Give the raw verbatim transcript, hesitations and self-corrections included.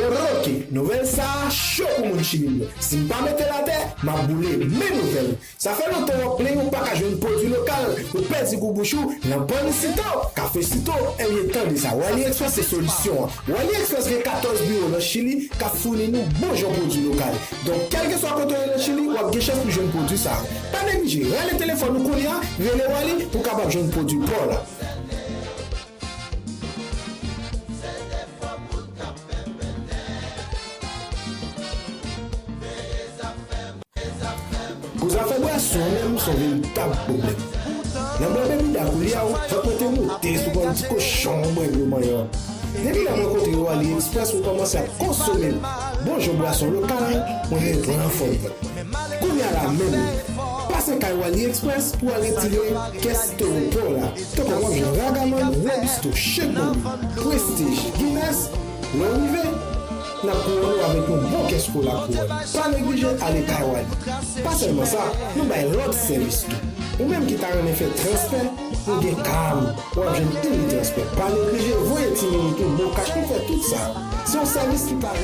Oke, nouvèl sa a cho pou moun Chili yo. Si m pa mete l atè, m ap boule. Men nouvèl. Sa fè lontan w ap plenn ou pa ka jwenn pwodui lokal, ou pèdi gou bouch ou nan Pan Sito, Kafe Sito, ebyen tande sa, Wally Express se solisyon an. Wally Express gen katòz biwo nan Chili k ap founi nou bon jan pwodui lokal. Donk, kèlkeswa kote w ye nan Chili, w ap gen chans pou jwenn pwodui sa a. Pa neglije, rale telefòn ou kounye a, rele Wally pou w kapab jwenn pwodui pa w la. Pou zafè bwason an menm, se yon veritab pwoblèm. Nan bwè bebida koulye a, vant mwen te moute sou kòm ti kochon bwè dlo manyen. Depi lè mwen kontre Wally Express, mwen kòmanse ap konsome bon jan bwason lokal, mwen vin pran fòm. Kounye a la menm, pase kay Wally Express pou al retire kès Towo pa w la, tankou w ap jwenn Ragaman, Robusto, Shake Bambi, Prestige, Guinness, lè w rive, n ap kouwone w avèk yon bon kès kola kouwòn. Pa neglije ale kay Wally. Pa sèlman sa, nou bay lòt sèvis tou. Ou menm ki ta renmen fè transfè, nou gen Kaam, w ap jwenn Uni Transfè. Pa neglije voye ti minit ou, MonCash, nou fè tout sa. Se yon sèvis ki pa